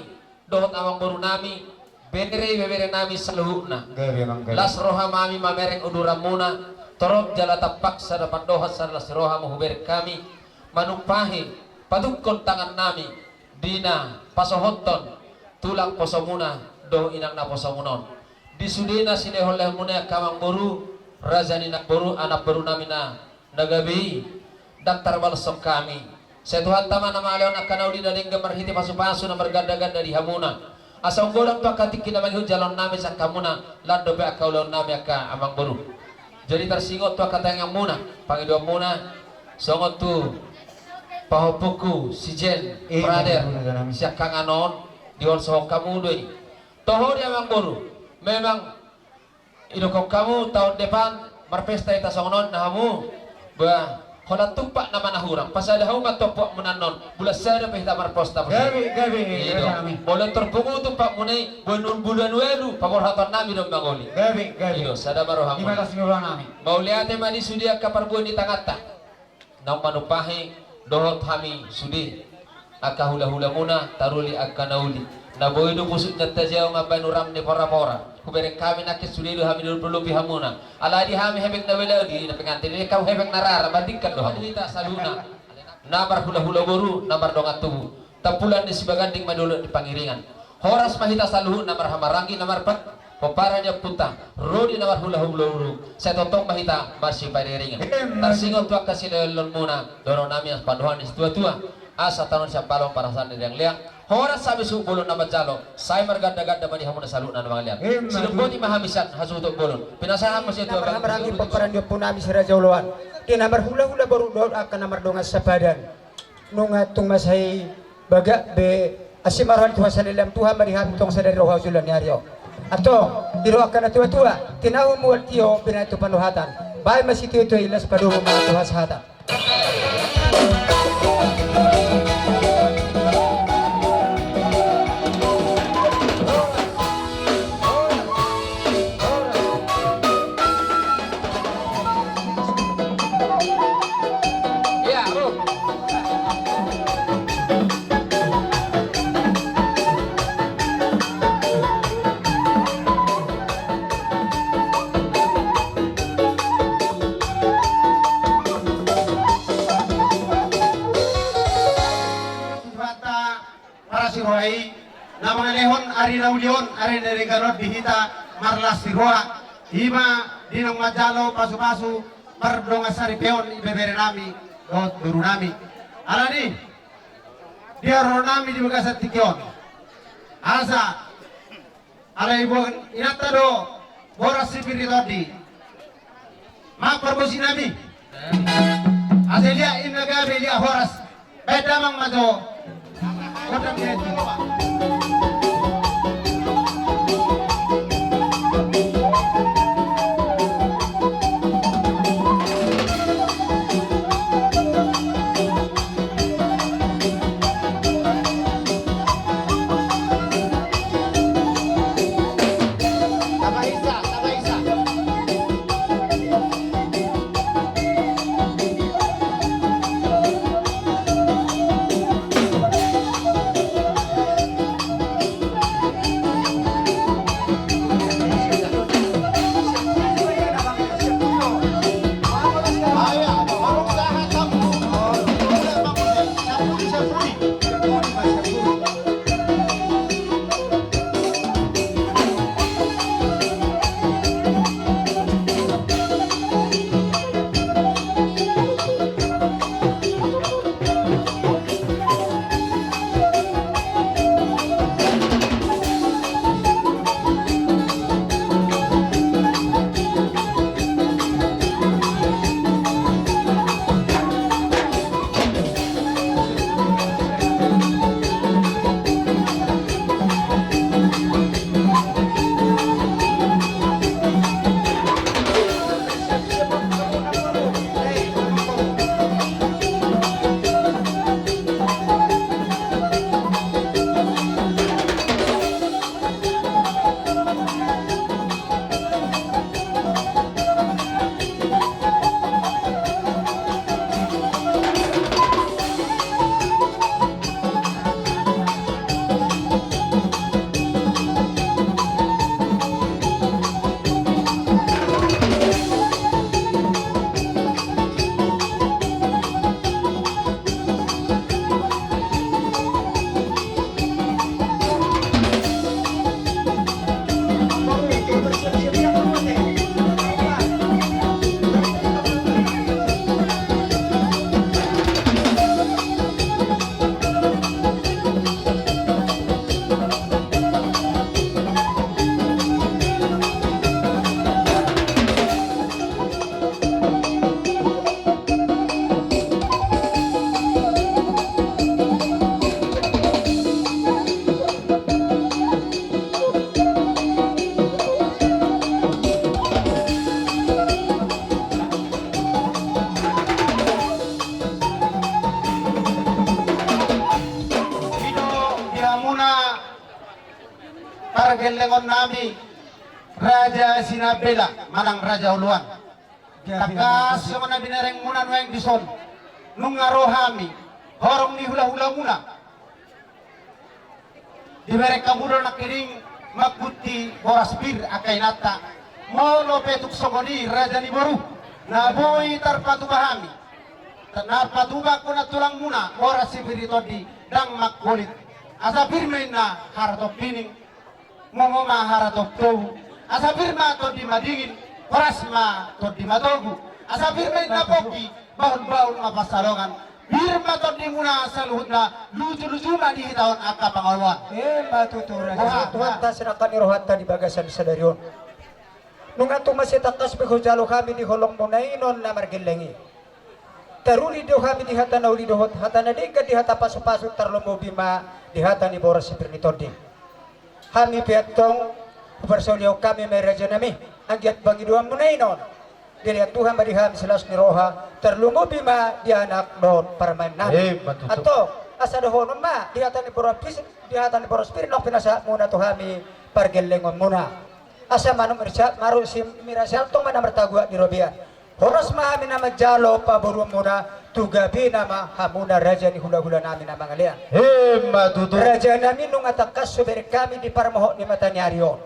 dohot amangboru nami, bere ibebere nami saluhutna. Gabe ma, gabe. Las roha ma hami mamereng uduranmuna, torop jala tampak sada pandohan, sada las roha ma hubereng hami, manumpahi patungkon tangan nami di na pasohothon tulang posomuna dohot inang naposomuna on. Di sudena silehonlehonmuna i angka amangboru, raja ni namboru, anakboru nami na na gabe i, ndang tarbalashon hami. Sai Tuhanta ma na mangalehon angka na uli na denggan marhite pasupasu na margandaganda di hamuna. Asa umgodang tu angka tingki na mangihut jaloon nami sian hamuna, lan dope angka ulaon nami angka amangboru. Jadi tarsingot tu angka tangiangmuna, pangidoanmuna, songon tu Pahompungku si Jen, brother, siangkangan on diolsohon hamu do i. Toho di amangboru, memang idokhon hamu taon depan marpesta hita songon on na hamu. Bah, holan tumpak nama na hurang, pasada hamu ma tumpak muna annon, bulan sada pe hita marpesta. Gabe, gabe. Molo tor pungu tumpak muna i, boanun bulan walu, paborhaton nami do mangoli. Gabe, gabe. Ido, sada ma roha muna. Mauliate ma di sude angka parbue ni tanganta. Naung manumpahi dohot hami sude angka hula-hula muna, taruli angka na uli. Na boi do pusuk na tajao mambahen uram ni pora-pora. Hubereng hami nangkin sude do hami dolok-doloki hamuna. Alai di hami hepeng na bela di na pengantin, di hami hepeng na rara, bandingkan do hamu. Hita saluhutna, na marhula-hula boru, na mardongan tubu. Tampulan ni Sibaganding ma dolok ni Pangiringan. Horas ma hita saluhutna marhahamaranggi na marpa-, pomparan ni ompunta, ro di na marhula-hula boru, sai tongtong ma hita marsipairing-iringan. Tarsingot tu angka silehonlehon muna, dohonon nami pandohan ni situa-tua, asa tano ni siampalo parasaan ni leang-leang. Horas hami suhut bolon na manjalo, sai marganda-ganda ma di hamuna saluhutna na mangalean. Sidomboti ma hami sian hasuhuton bolon. Pinasahat ma situa. Marhahamaranggi pomparan ni ompunami si Raja Oloan, di na marhula-hula boru dohot angka na mardongan sapadan. Nunga tung mansai bagak be, asi ma roha ni Tuhan saleleng, Tuhan ma di hami tong sadari ro hujuluan ni ari on. Antong, didok angka na tua-tua, tinahu mual tio binahen tu pandohatan. Bahen ma sitio-tio i, las padomu ma tu hasahatan. Parasi roha i, na mangalehon ari na uli on, ari na denggan on di hita marlas ni roha, i ma di naung manjalo pasu-pasu pardongan saripeon ibebere nami dohot boru nami. Alani, di haroro nami di bagasan tingki on, asa alai boan inanta do boras sipir ni tondi. Mak parbosi nami. Asa liat inna gabe, liat horas. Baen damang ma jo. Godang ni Tuhan. Pargellengon nami Raja Sinambela manang Raja Oloan. Tangkas songon na binereng muna nuaeng dison, nunga ro hami horong ni hulahula muna. Dibereng hamu do nangkining mangguti boras pir angka inanta. Molo pe tung songon i raja ni boru, na boi tarpatupa hami, tarpatupa angka tulang muna boras sipir ni tondi, ndang mangkolit. Asa pir ma inna haratompining, momo ma haratomtobu. Asa pir ma tondi madingin, horas ma tondi matogu. Asa pir ma inna pongki, bahulbahul ma pansalongan. Pir ma tondi muna saluhutna, lujuluju ma di hita on angka pangoloan. Ima tutu raja. Boha, Tuhanta, sinangkap ni rohanta di bagasan sadari on. Nunga tung mansai tangkas be hujalo hami di holong muna i non na margelleng i. Taruli do hami di hata na uli dohot hata na denggan, di hata pasupasu, tarlumobi ma di hata ni boras sipir ni tondi. Hami pe antong huparsaulihon hami ma i raja nami, anggiat pangidoan muna i non dilean Tuhan ma di hami silas ni roha, tarlumobi ma di anak dohot parumaen nami. Ima tutu. Antong, asa dohonon ma di hata ni boras pir, di hata ni boras pir naung pinasahat muna tu hami pargellengon muna. Asa manuk mirsa, maruk si mirsa, antong ma na martaguak di robean. Horas ma hami na manjalo pamoruon muna, tu gabena ma hamuna raja ni hulahula nami na mangalean. Ima tutu. Raja nami, nunga tangkas hubereng hami di parmohot ni mata ni ari on.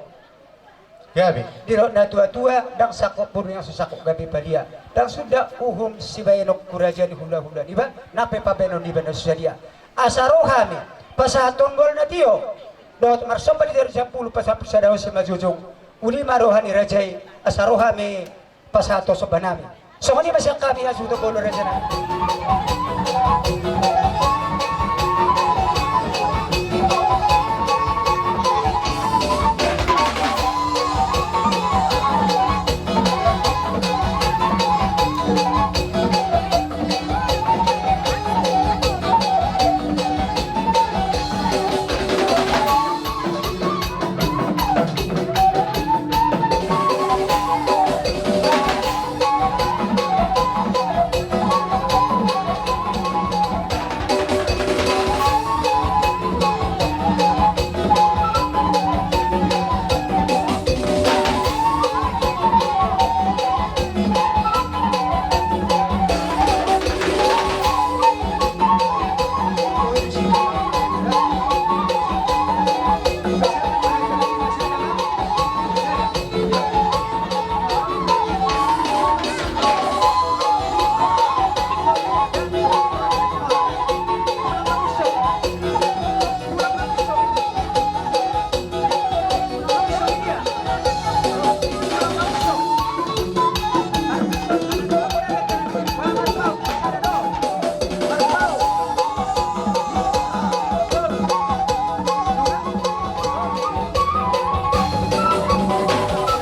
Gabe. Didok natuatua, ndang sangkot boru na so sangkot gabe padia, ndang suda uhum sibaenon tu raja ni hulahula niba, nang pe pabaenon niba na so sadia. Asa ro hami pasahathon gol na tio dohot marsomba di jari sampulu pasampulu sada on simanjujung. Uli ma roha ni raja i, asa ro hami pasahathon somba nami. Songon i ma sian hami, hasuhuton bolon raja nami.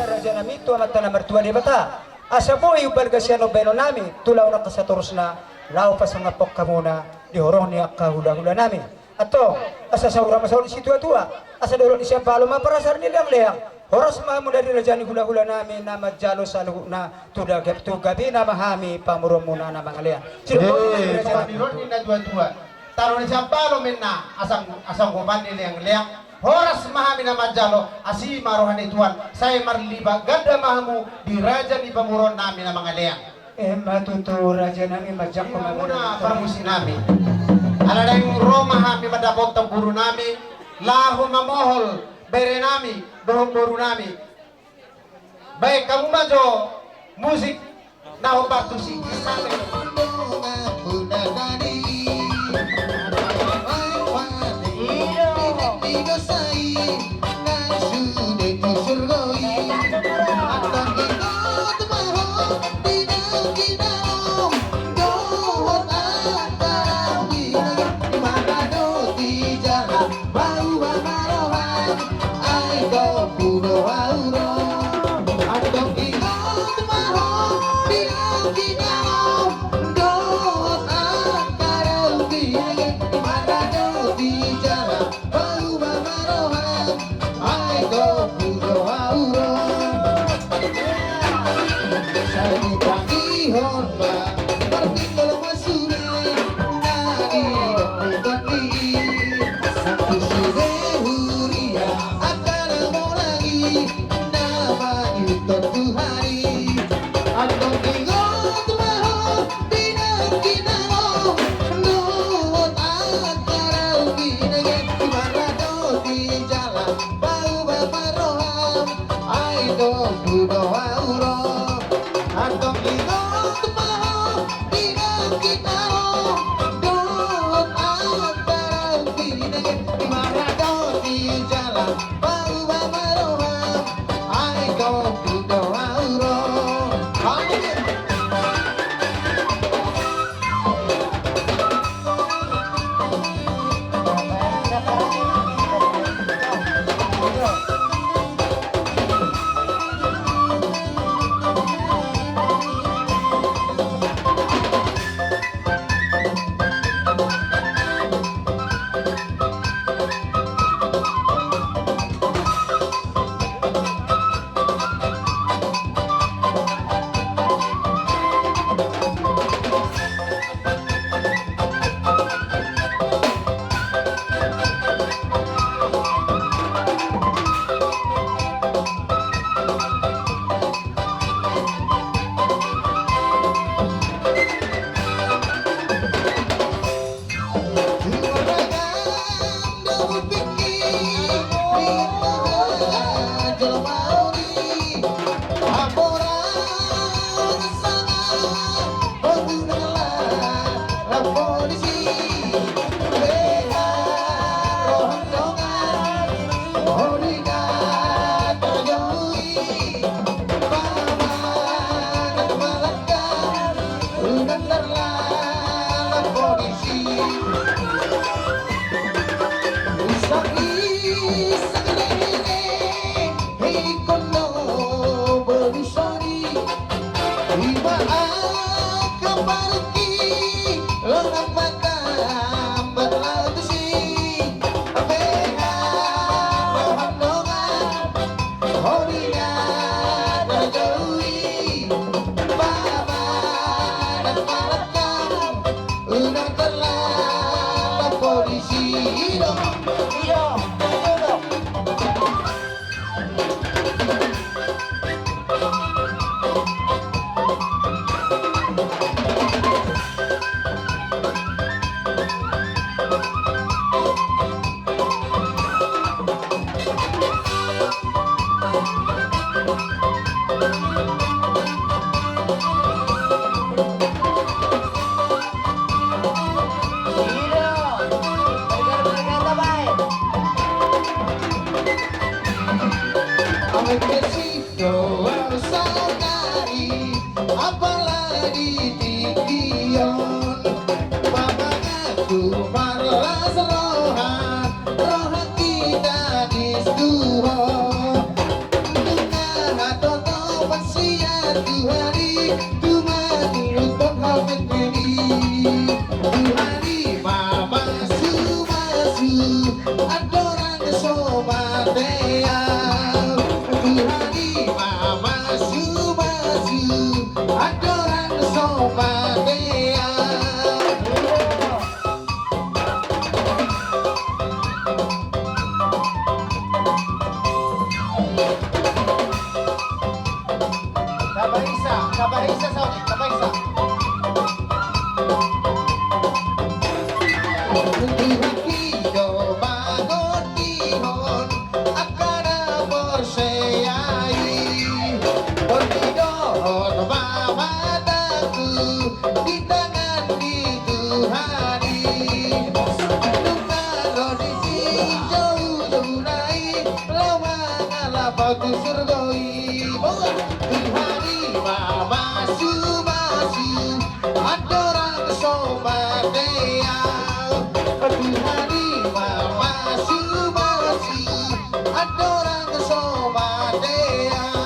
Raja nami, tu Amanta na martua Debata, asa boi umbalga sian on baenon nami tu laon angka satorusna, laho pasangaphon hamuna di horong ni angka hulahula nami. Antong, asa saur ma saur ni situatua, asa dolok ni siambalo ma parasar ni leangleang. Horas ma hamu na di raja ni hulahula nami na manjalo saluhutna, tu da-, tu gabena ma hami pamoruon muna na mangalean. Sidok. Eh, raja nami. Pamilon ni natuatua. Tano ni siambalo ma inna, asa, asa gopan ni leangleang. Horas ma hami na manjalo, asi ma roha ni Tuhan, sai marlipat ganda ma hamu di raja ni pamoruon nami na mangalean. Ima tutu raja nami, manjangkon ma. Muna parmusik nami. Ala naeng ro ma hami mandapothon boru nami, laho mamohol bere nami dohot boru nami. Baen hamu ma jo musik na hombar tu si. Apalagi tingki on, pamangan tu marlas roha, roha kita di Tuhan. Nunga hatotopan sian Tuhan i, tu mangihuthon hami nini. Tuhan i ma mamasu-masu andorang so matean. Tuhan i ma mamasu-masu andorang so matean. Tabaisa, tabaisa, Sony, tabaisa. Tuhan i do mangondihon angka na porsea i. Tuhan i dohot ma mataku di tangan ni Tuhan i. Nunga ro di sijou-jou nai laho mangalap tu surgo i. Tuhan i ma mamasu-masu andorang so matean. Tuhan i ma mamasu-masu andorang so matean.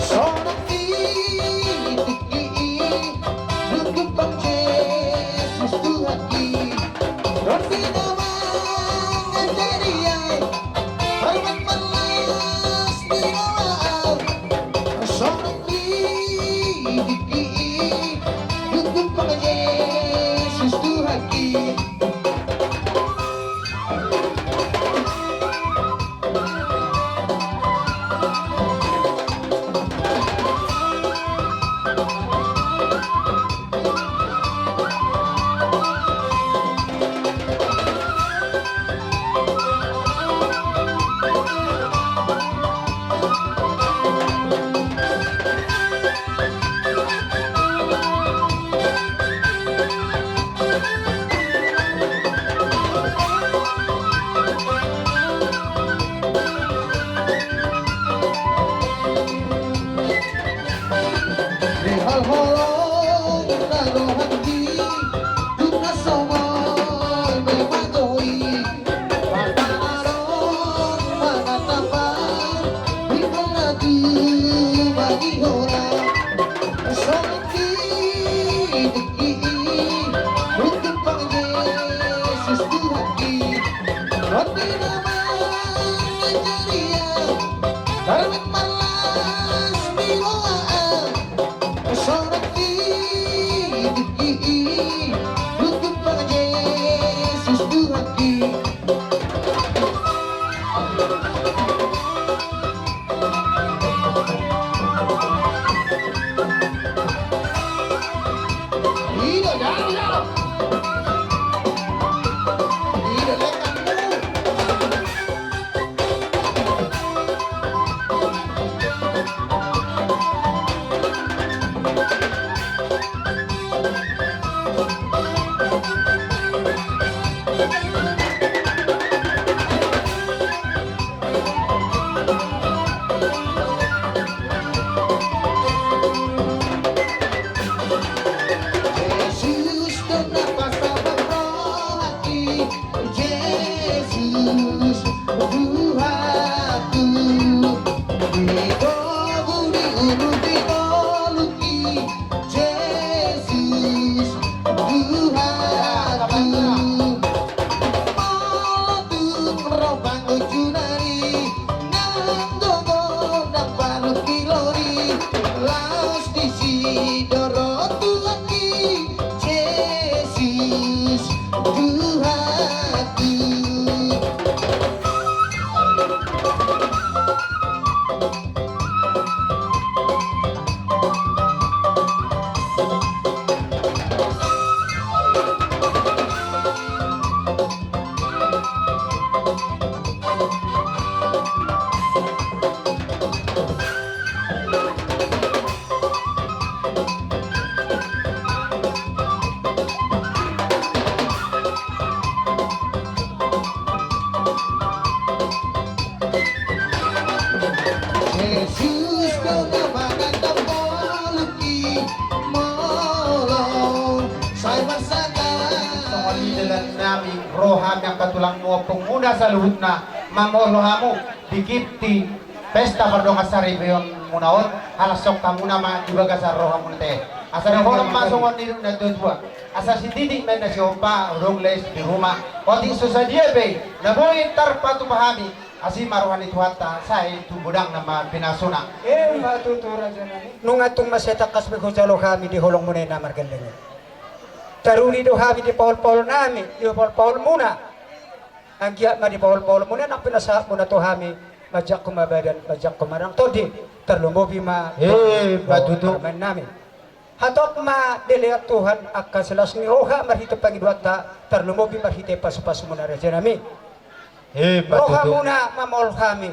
Songon i tingki i, dung jumpang Jesus Tuhan i, ro di na mangajari au, parumaen marlas ni roha au. Songon i tingki i, dung jumpang Jesus Tuhan i. Ro hami angka tulangmu, ompungmuna saluhutna, mamolohon hamu di gipti pesta pardongansaripeonmuna on, ala songon hamuna ma di bagasan rohamuna te. Asa dohonon ma songon nidok ni natuatua: Asa sititik ma inna sihompa, hudong les di ruma. Otik so sadia pe na boi tarpatupa hami, asi ma roha ni Tuhanta sai tu godangna ma pinasuna. Emma tutu, rajanami. Nunga tung mansai tangkas be hujalo hami di holongmuna i na margellenggeleng. Taruli do hami di paholpaholnami, di paholpaholmuna. Anggiat ma di paholpaholmuna nang pinasahatmuna tu hami, manjangkon ma badan, manjangkon ma nang tondi, tarlumobi ma, emma tutu, parumaennami. Hatop ma dilean Tuhan angka silas ni roha marhite pangidoanta, tarlumobi marhite pasupasumuna, rajanami. Emma tutu. Rohamuna mamolohon hami.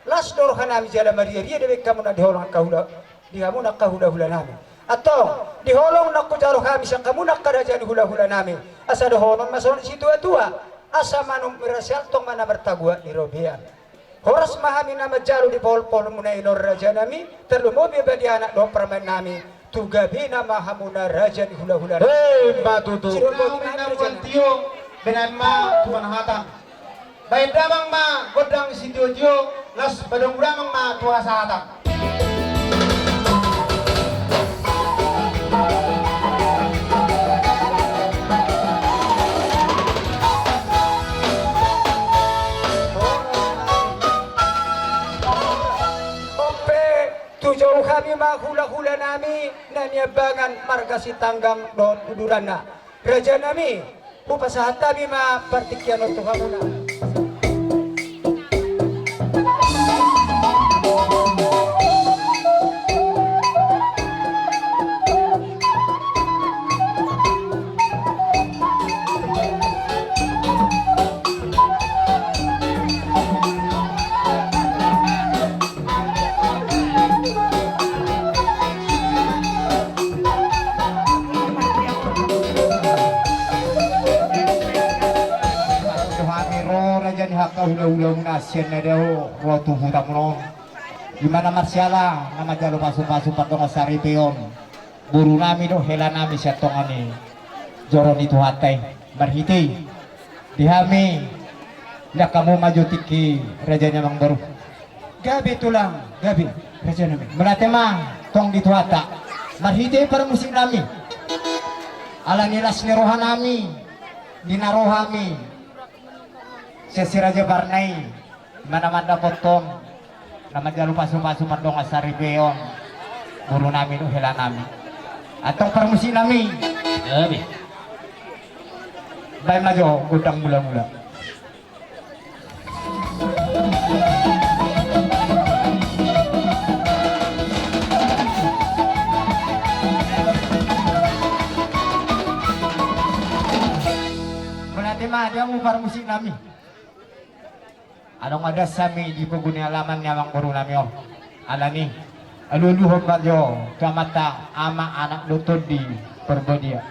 Las do rohanami jala mariaria dibahen hamuna di holong angka hula, di hamuna angka hulahulanami. Antong, di holong na hujalo hami sian hamuna angka raja ni hulahulanami, asa dohonon ma songon situatua: Asa manuk mirasial tong ma na martaguat ni robean. Horas ma hami na manjalo di paholpaholmuna i nuaeng, rajanami, tarlumobi ma di anak dohot parumaennami, tu gabena ma hamuna raja ni hulahulanami. Emma tutu. Sidung botima, rajanami. Tio, binahen ma tu panahatan. Bahen damang ma gondang sitiotio, laos bahen damang ma tu hasahatan. Onpe, tujou hami ma hulahulanami na niambangan marga Sitanggang dohot uduranna. Rajanami, hupasahat hami ma partingkian on tu hamuna. Hami ro raja ni angka hulahulamuna sian na dao ro tu hutamuna on. Ima na marsiala na manjalo pasupasu pardongansaripeon borunami dohot helanami sian tonga ni joro ni Tuhanta i. Marhite i di hami, lean hamu ma jo tingki, raja ni amangboru. Gabe tulang, gabe, rajanami. Mauliate ma tong di Tuhanta marhite parmusiknami. Ala ni las ni rohanami di na ro hami sian si Raja Barna i, ima na mandapothon na manjalo pasupasu pardongansaripeon borunami dohot helanami. Antong parmusiknami, gabe, bahen ma jo gondang mulamula. Mauliate ma di hamu parmusiknami. Adong adat hami di pogu ni alaman ni amangborunami on. Alani, alualuhon ma jo tu amanta, Ama, Anak dohot Tondi Parbadia.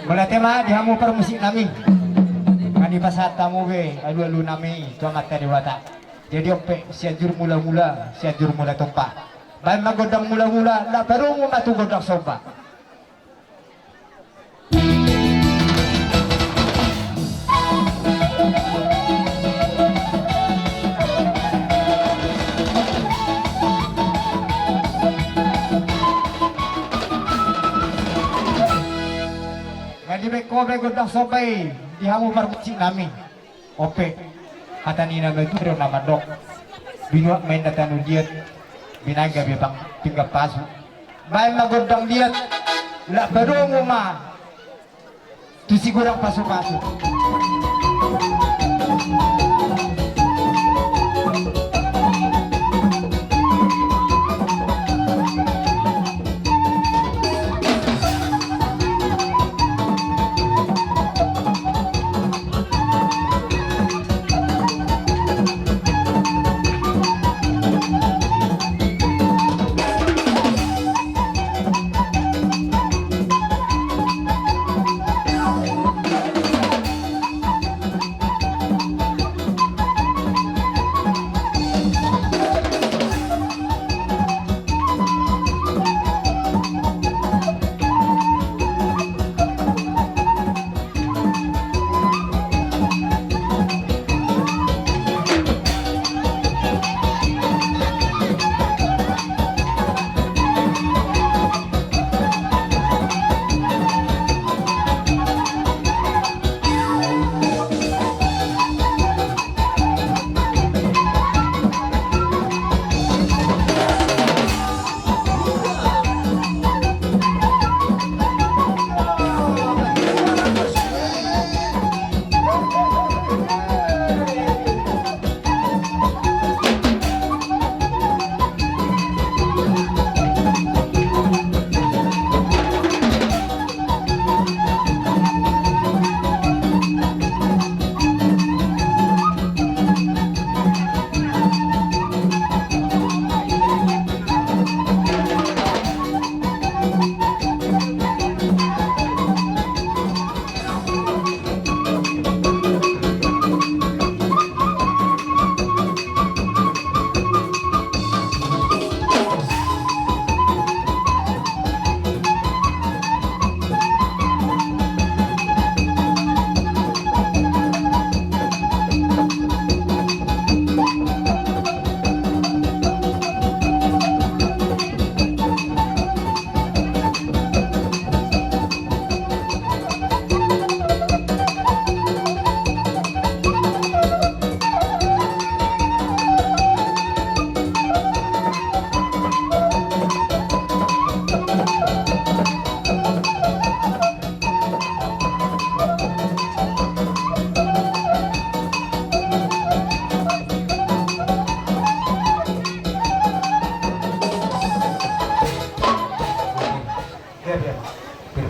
Mauliate ma di hamu parmusiknami. Nga dipasahat hamu be alualunami tu Amanta Debata. Jadi onpe, Sianjur Mulamula, Sianjur Mula Tompa. Bahen ma gondang mulamula, laho padomu ma tu gondang somba. Nga dibahen ho be gondang somba i di hamu parmusiknami. Onpe, hata ni na matua do na mandok: Binuat ma inna tano liat, binahen gabe pang-, pinggan pasu. Bahen ma gondang liat, laho padomu ma tu sigodang pasupasu.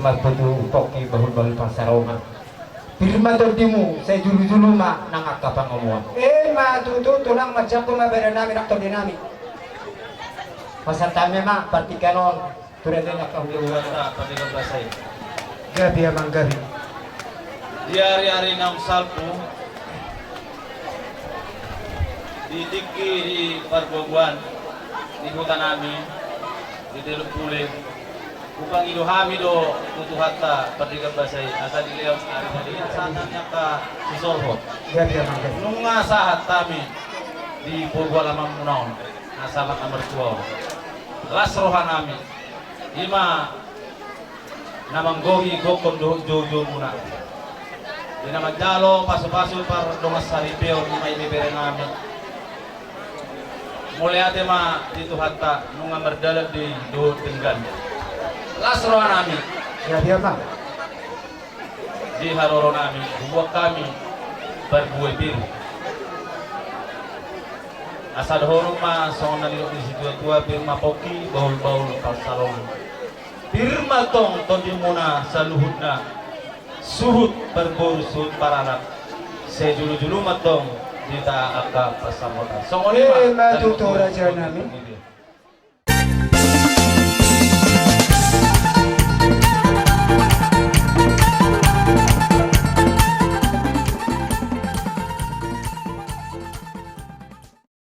Marboru pongki bahulbahul pansalongan. Pir ma tondimu, sai julujulu ma nang angka pangomoan. Ima tutu, tulang, manjangkon ma bere nami nang tondi nami. Pasahat hami ma partingkian on tu raja ni angka hulahula. Gabe amang, gabe. Di ariari naung salpu, di tingki, di parboruan, di huta nami, di Teluk Pule, hupangido hami do tu Tuhanta Pardenggan Basa i asa dilehon ari na di sana ni angka sisolhot. Gabe amang, gabe. Nunga sahat hami di boru alamanmuna on, na sahat na martua on. Las roha nami, ima na manggohi gokhon dohot joujoumuna, di na manjalo pasupasu pardongan saripeon, ima ibebere nami. Mauliate ma di Tuhanta, nunga mardalan do i dohot denggan. Las roha nami. Gabe amang. Di haroro nami, hubuat hami parbue pir. Asa dohonon ma songon na nidok ni situatua, pir ma pongki bahulbahul pansalongan. Pir ma tong tondimuna saluhutna, suhut parboru suhut paranak, sai julujulu ma tong di hita angka pansamotan. Songon i ma. Ima tutu, raja nami.